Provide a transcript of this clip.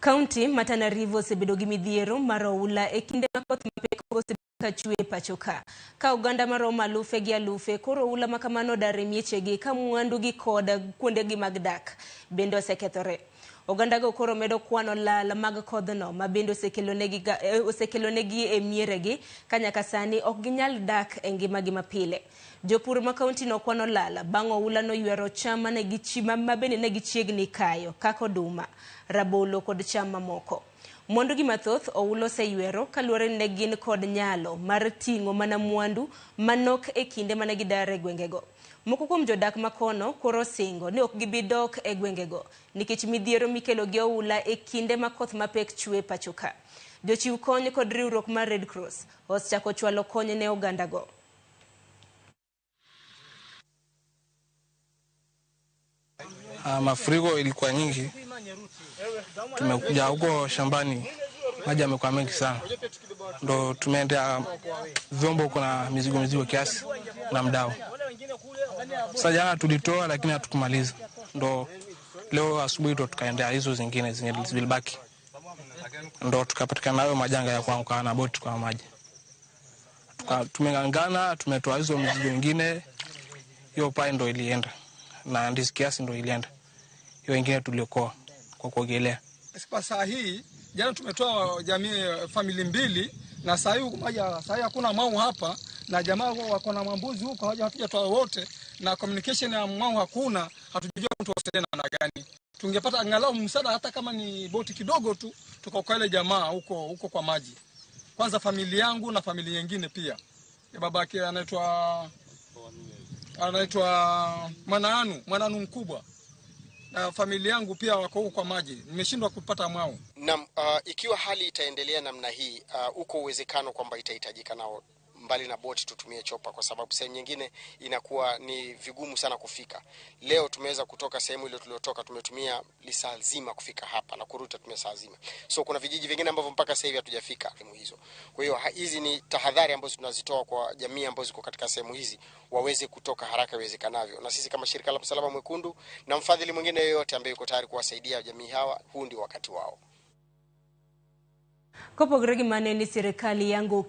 Kaunti ma Tana River osebedo gi midhiero mar oula e kinde ma koth mapek osebedo ka chwe e pacho ka. Ka oganda maromo alufe gi alufe koro oula ma kamano odar e miechegi ka mwandugi kod kuondegi mag dak bende osekethore. Ogandago koro medo kwano lal mag kodhno ma bende osekelonegi e mieregi ka nyaka sani ok ginyal dak e ngimagi mapile. Jopur ma kauntino kwano lal bang' oula noywero cham ma bende ne gichiegni kayo kaka oduma, rabolo kod cham mamoko. Mwandugi mathoth oula oseywero kaluwore ni ne gin kod nyalo mar ting'o mana mwandu manok e kinde mane gidar e gwengego. Moko kuom jodak makono koro osingo ni ok gibi dok e gwengego nikech midhiero mikelo gi oula e kinde ma koth mapek chwe pacho ka. Jochiw kony kod riwruok mar Red Cross osechako chwalo kony ne ogandago. Mafuriko ilikuwa nyingi, tumekuja huko shambani, maji yamekuwa mengi sana, ndo tumeendea vyombo, kuna mizigo kiasi na mdao. Sasa jana tulitoa lakini hatukumaliza, ndo leo asubuhi ndo tukaendea hizo zingine zenye zilibaki, ndo tukapatikana nayo majanga ya kuanguka na boti kwa maji. Tumeng'ang'ana, tumetoa hizo mizigo mingine, hiyo pai ndo ilienda na ndizi kiasi ndo ilienda, hiyo ingine tuliokoa kwa kuogelea. Kwa saa hii jana tumetoa jamii famili mbili, na saa hii maji, saa hii hakuna mau hapa, na jamaa wako na mambuzi huko, hatujatoa wote, na communication ya mau hakuna, hatujajua mtu wasiliana na gani. Tungepata angalau msaada hata kama ni boti kidogo tu, tukaokoa ile jamaa huko kwa maji. Kwanza familia yangu na familia nyingine pia. Ya babake anaitwa Mwanaanu mkubwa. Na familia yangu pia wako huko kwa maji. Nimeshindwa kupata mwao. Naam, ikiwa hali itaendelea namna hii, uko uwezekano kwamba itahitajika nao mbali na boti tutumie chopa, kwa sababu sehemu nyingine inakuwa ni vigumu sana kufika. Leo tumeweza kutoka sehemu ile tuliotoka, tumetumia lisaa zima kufika hapa na kurudi tutumia saa zima. So kuna vijiji vingine ambavyo mpaka sasa hivi hatujafika sehemu hizo. Kwa hiyo hizi ni tahadhari ambazo tunazitoa kwa jamii ambazo ziko katika sehemu hizi waweze kutoka haraka iwezekanavyo. Na sisi kama shirika la Msalaba Mwekundu na mfadhili mwingine yeyote ambaye yuko tayari kuwasaidia jamii hawa, huu ndio wakati wao. Kopogore gi mano ni sirikal yango